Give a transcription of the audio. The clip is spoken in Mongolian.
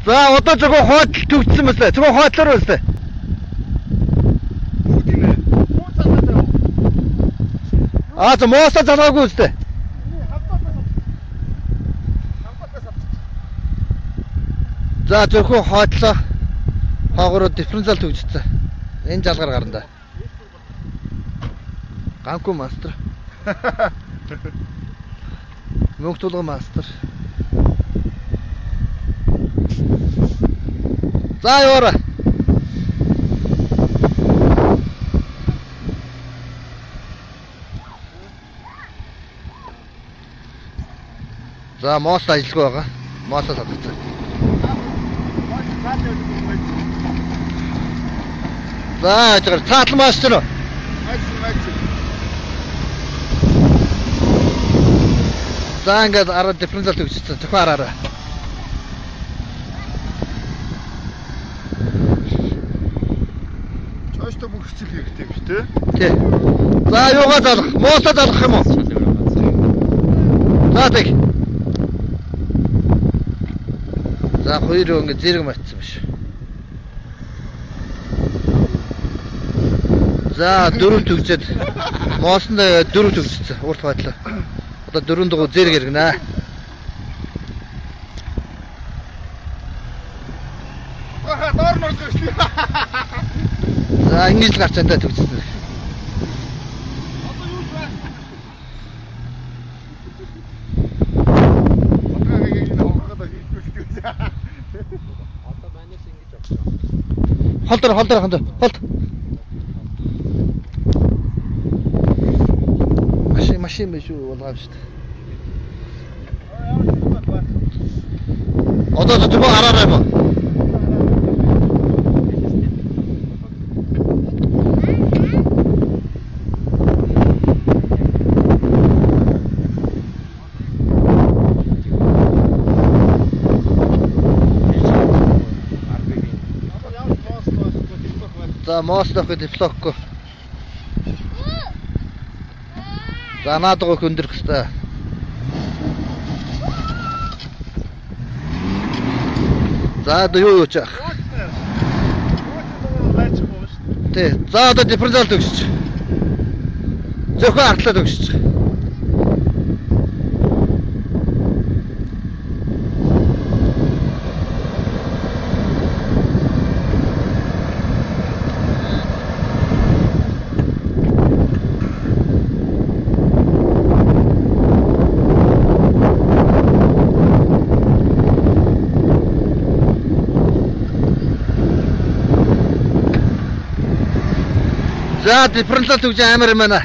За одоо зөвхөн хойдол төгссөн мэт. Зөвхөн хойдлоор байна. Аа за моосоо залгаагүй үстэй. За зөвхөн хойдлоо. Хоогоор дифференциал төгссөн. Энэ жалгаар гарна да. Ганку мастер. Мөнх тулган мастер. За яваарай. За моос ажилгүй байгаа. Моосоо салгацсан. За яжгаар цаатал мастер. За ингээд араа дифференциал төгссөн. Зөвхөн араарай. Чойстой бүх хэсэг хэрэгтэй юм шүү дээ. Тий. За юугаа залгах? Моосоо залгах юм уу? За тэг. За хоёр ингээд зэрэг матсан биш. За дөрөв төгсөөд моосонд дөрөв төгссөн. Урт хойдлоо. Одоо дөрөв дугуй зэрэг эргэнэ. Хаа доор норж ирсэн. За ингэж л гарч андаа төгссөн. Одоо юу ч байх. Одоо энэ хогоод хийхгүй. Одоо манайс ингэж авсан. Холдор холдор хандаа. Холд. Машин биш үү болгоом шүү дээ. Одоо зөвхөн араарай юм уу? За моос дохи диплокко. За наадгаа хөндөрөх хэвээр. За одоо юу юу чаах. Тий. За одоо дифференциал төгсөж. Зөвхөн артлаа төгсөж. За дифференциал төгсөж амар юм байна.